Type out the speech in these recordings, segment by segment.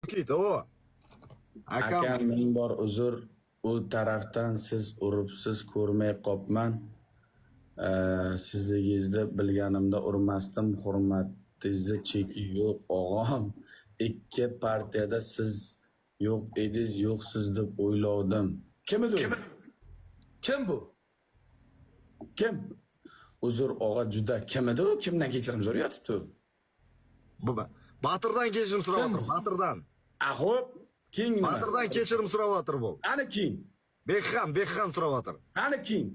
Ket, o. Akam. Akam, ming bor uzr. U tarafdan siz uribsiz, ko'rmay qopman. Sizligingizni bilganimda urmasdim. Hurmatingizni cheki yo'q, og'am. Ikki partiyada siz yo'q edingiz, yo'qsiz deb o'ylovdim. Kim edi u? Kim bu? Kim? Uzr, og'a, juda. Kim edi u? Kimdan kechirim so'rayotibdi u? Батырдан кешірім сұрап Кім? жатыр, Батырдан. A, xo'p, keyin nima? Батырдан кешірім сұрап жатыр бұл. Qani keyin? Бекхан, Бекхан сұрап жатыр. Qani keyin?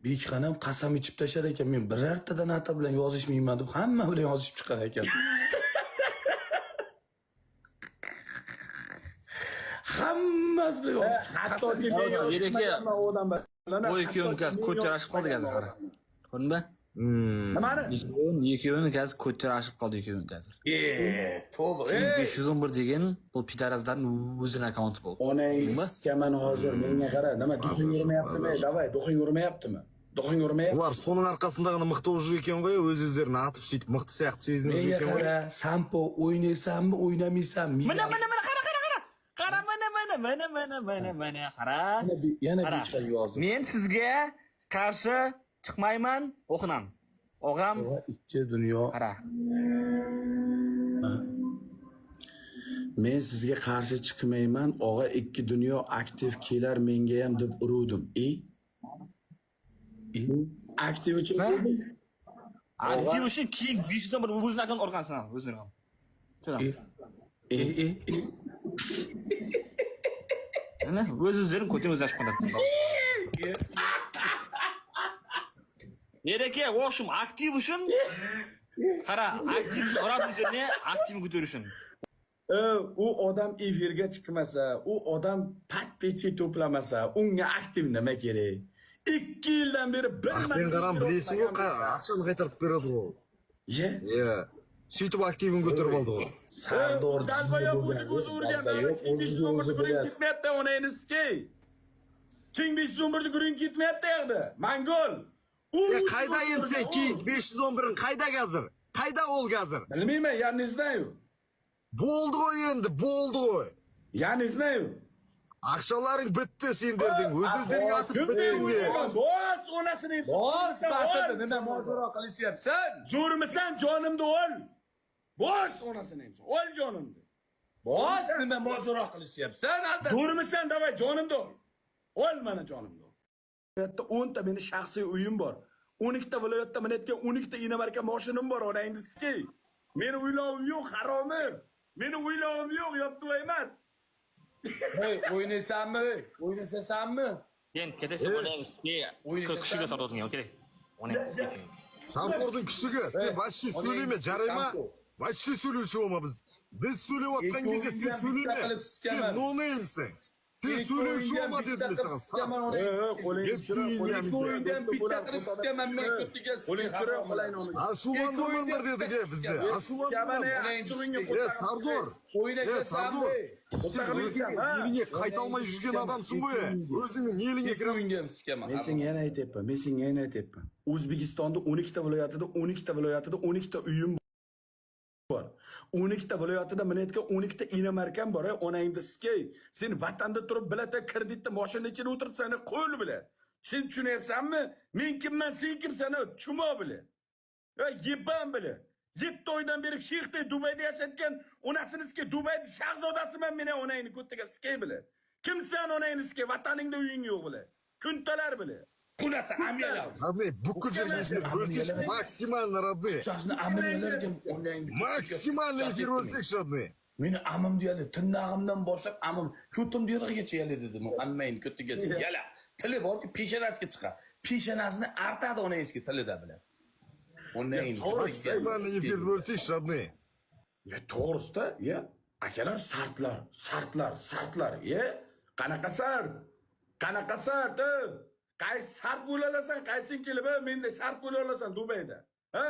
Bekxon ham qasam ichib tashlar ekan. Men birortadan ata bilan yozishmayman deb hamma bilan yozishib chiqar ekan. Hammasi bilan yozishib. Hattoki men Yerga- yozishmaganman u odam bilan. Bu ikkovini қазір көттері ашып қалды қазір, қара. Көрдің бе? Nimani? Екеуінің қазір көттері ашып қалды екеуінің қазір. E, to'g'ri. King 511 деген бұл пидораздардың өзінің аккаунты болды. Onang sikaman hozir, menga qara, nima, дух ing urmayaptimi? Давай, дух ing urmayaptimi? Дух ing urmayapti. Олар соның арқасында ғана мықты болып жүр екен ғой, өз өздерін атып, сөйтіп мықты сияқты сезініп жүр Menga екен ғой. qara, Sampo o'ynaysanmi, o'ynamaysanmi? Міне, міне, міне, қара, қара, қара. Қара, міне, міне, міне, міне, міне, міне, қара. Yana Qara. Bekxon yozdi. Men sizga qarshi chiqmayman, o'qinam. Og'am, Ikki dunyo. qara. Men sizga qarshi chiqmayman, og'a, ikki dunyo aktiv kelar menga ham deb uruvdim. E? E? Aktiv uchun Ha? urding? Aktiv uchun King 511 өзінің аккаунт ұрғансың, өзінің аккаунт. E, e, e, e. Міне, өз өздерін көтен өзі ашып қалды. Ереке, в общем, актив үшін, қара, актив үшін ұрады өздеріне, активін көтеру үшін. U odam efirga chiqmasa, u odam подписчик to'plamasa, unga aktiv nima kerak? 2 yildan beri bir Ақпен қарам, білесің ғой, ақшаны қайтарып береді ғой. Ye. Иә. Сөйтіп активін көтеріп алды ғой. Sardor Долбоёб jinni o'ziga o'zi urgan. Долбоёб King o'ziga o'zi 511 bilyapti. ketmayapti, onangni sikey. King 511 guring ketmayapti yoqda. Mongol. U Е, қайда енді сен King 511-ің қайда қазір? Қайда ол қазір? Bilmayman, я не знаю. Болды ғой енді, болды ғой. Я не знаю. Ақшаларың бітті сендердің, өз өздерің атып Kim біттіңдер. Bos onasini. Bos, Batir, nima mojaro qilishyapsan? Zo'rmisan, jonimni ol. Bos onasini. Ol jonimni. Bos, nima mojaro qilishyapsan? Alda. Zo'rmisan, давай jonimni ol. Ol mana jonimni. Viloyatda 10 ta meni shaxsiy uyim bor. 12 ta viloyatda minayotgan 12 ta иномарка moshinim bor, onangni sikey. Meni uylovim yo'q, haromi. Meni uylovim yo'q, yoptuvayman. Hey, o'ynaysanmi? O'ynasasanmi? Сен кетесің, O'ynaysan. Күшіге сатып отырмын, керек. Сардордың күшігі, сен вообще сөйлеме, жарай ма? Вообще сөйлеуші болма біз. Біз сөйлеп отқан кезде сен Екеуіңнен сөйлеме. bitta qilib Сен sikaman. ноунеймсің. Сен сөйлеуші болма дедім мен саған. Сап. Qo'ling tushira, qo'ling Ikkovidan bitta qilib sikaman men ko'tiga. Qo'ling tushira, qo'ling. Ашуландырмаңдар дедік е бізді. Ашуландырма. Е, Сардор. Е, Сардор. Сен өзіңнің еліңе қайта алмай жүрген адамсың ғой. Е. Өзіңнің еліңе кіре Ikkovingga ham sikaman. Men senga yana aytyapman, men senga yana aytyapman. O'zbekistonda 12 ta viloyatida, 12 ta viloyatida 12 ta uyim bor. 12 ta viloyatida minayotgan 12 ta иномарка m bor, ey onangni sikey. Sen vatanda turib bilata kreditda mashina ichida o'tiribsan, qo'l bila. Sen tushunyapsanmi? Men kimman, sen kimsan, ey chumo bila. Ey ебан bila. 7 oydan beri shexdek Dubayda yashayotgan onasini sikey, Dubayda shahzodasiman men, onangni ko'tiga sikey bila. Kimsan, onangni sikey, vataningda uying yo'q bila. Kuntalar bila. Qunasa amyalar. Родные, бүкіл жердің ішінде бөлсекші, максимально, родные. Pichoqni amini yalar ekan, onangni. Максимально эфир бөлсекші, родные. Meni amim deyadi, tirnog'imdan boshlab amim ko'timni yig'igacha yala dedim. Ammangni ko'tiga yala. Tili borki, peshonasiga chiqar. Peshonasini artadi onangizga tilida bilan. Onangni. Максимально эфир бөлсекші, родные. Ya to'g'risida, ya akalar, sartlar, sartlar, sartlar, ya qanaqa sart? Qanaqa sart? E? Qaysi sart bo'la olasan? Qaysing kelib, menda sart bo'la olasan Dubayda? Ha?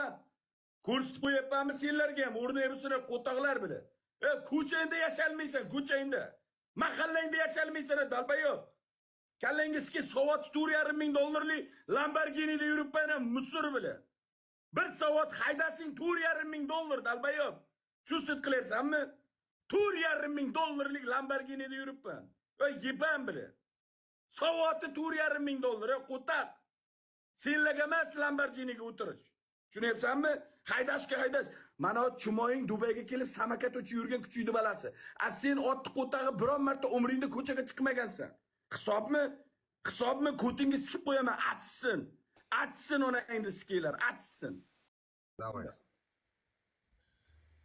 Ko'rsatib qo'yapmanmi senlarga ham o'rnay bo'lsin, qo'toqlar bilan. E, ko'changda yashalmaysan, ko'changda. Mahallangda yashalmaysan, долбоёб. Kallangga soat 4,5 ming dollarlik Lamborghinida yuribman, мусор bilan. Bir soat haydasing 4,5 ming dollar, долбоёб. Чувствовать qilyapsanmi? 4,5 ming dollarlik Lamborghini'da yuribman. Ey yebam bile. Soati 4,5 ming dollar, ey qo'taq. Senlarga emas Lamborghini'ga o'tirish. Tushunyapsanmi? Haydashga haydash. Mana chumoying Dubayga kelib samokat uchib yurgan kuchuydi balasi. A sen otni qo'tag'i biron marta umringda ko'chaga chiqmagansan. Hisobmi? Hisobmi? Ko'tingga sikib qo'yaman, achsin. Achsin onangni sikinglar, achsin. Давай.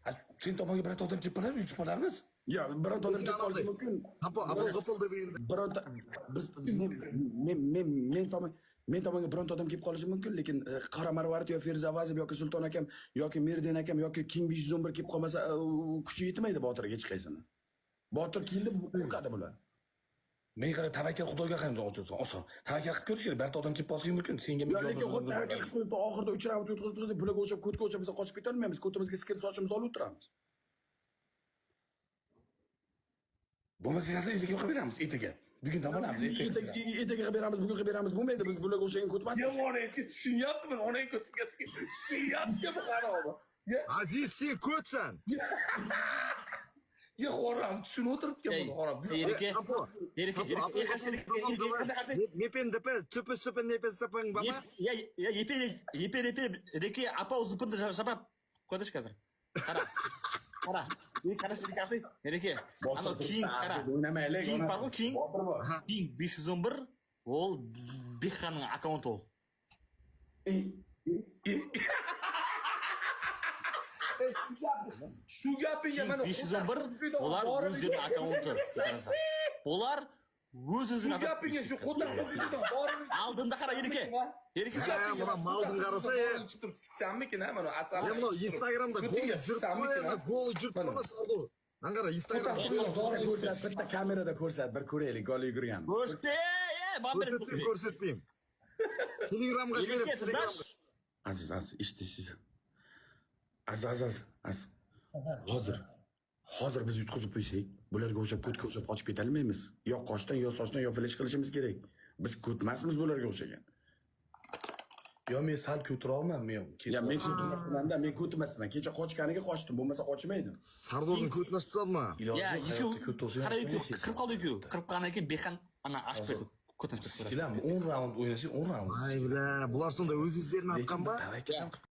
Ha, sen tomonga birorta odam kelib qolarmi, yutib qolarmiz. Ya bironta odam kelib qolishi mumkin. Апыл апыл қыпыл деп енді. Bironta biz men men men tomon men tomonga bironta odam kelib qolishi mumkin, lekin Qora Marvarid yo Feruza Avazov yoki Sulton akam yoki Merden akam yoki King 511 kelib qolmasa, kuchi yetmaydi Botirga hech qaysini. Botir keldi, qo'rqadi bular. Men qara, tavakkal Xudoga ham oson. Oson. Tavakkal qilib ko'rish kerak. Birorta odam kelib qolishi mumkin. Senga Yo, lekin xuddi tavakkal qilib qo'yib, oxirida 3 raund o'tkazib, bularga o'xshab, ko'tga o'xshab biz qochib ketolmaymiz. Ko'timizga sikilib sochimizni olib o'tiramiz. Bo'lmasa ertaga qilib beramiz, ertaga. Bugun dam olamiz, ertaga. Ertaga qilib beramiz, bugun qilib beramiz bo'lmaydi. Biz bularga o'xshagan ko't emasmiz. Ya onangizga tushunyaptimi? Onang ko'tiga tushunyapti bu haromi. Ya Aziz, sen ko'tsan. ya harom tushunib o'tiribdi Ey, bu harom. Ереке, Апо. Ереке, Апо, Ереке, қарсы, Ереке, қарсы, қарсы. Мепен дп цүпі сүпі непен сыпың баба. Я, я, епе, епе, епе, Ереке, апау зупынды жабап қойдыш қазір. Қара, қара, Ереке, қарашы, Ереке, қарсы, Ереке, анау Кинг, қара, O'ynamaylik. Кинг бар ғой, Кинг, Botir bor. Кинг 511, ол Бекханның аккаунты ол. Shu gapingga Кинг mana 511, олар өздерінің аккаунты. Олар өз Shu өзінің gapingga shu qo'taq to'kisidan borib Алдында қара, Ереке, Ереке, Ә, мына малдың қараса, е. Ichib turib siksanmikin, ha, mana asal. Е, мынау инстаграмда голый Ko'tingga жүріп қой, siksanmikin, ана ha? голый жүріп Mana. қой Сардор. Ана қара, инстаграмда. Qo'taq Ko'rsat, bitta kamerada ko'rsat, bir ko'raylik, gol yugurgan. көрсетпе, е, маған бер. Көрсетпеймін, көрсетпеймін. Телеграмға Ереке, жіберемін, телеграмға. тыңдашы. Aziz, aziz, eshitasiz. Aziz, aziz, aziz, aziz. Hozir, hozir biz yutqizib qo'ysak, bularga o'xshab ko'tga o'xshab qochib ketolmaymiz. Yo qoshdan, yo sochdan, yo flesh qilishimiz kerak. Biz ko'tmasmiz bularga o'xshagan. Yo men sal ko'troqman, men. Ya men ko't emasman-da, men ko't emasman. Kecha qochganiga qochdim, bo'lmasa qochmaydim. Сардордың көтін ашып тастады ма? Iloji Я, yo'q, екеу, hayotda ko't bo'lsa ham қара екеу, yashaysan. қырып қалды екеуі. Қырып қалғаннан кейін Бекхан ана ашып кетті. Көтін ашып кетті. Sikilam, 10 raund o'ynasang 10 raund. Ай, бля, бұлар сонда өз өздерін Lekin атқан ба? tavakkal ham qilib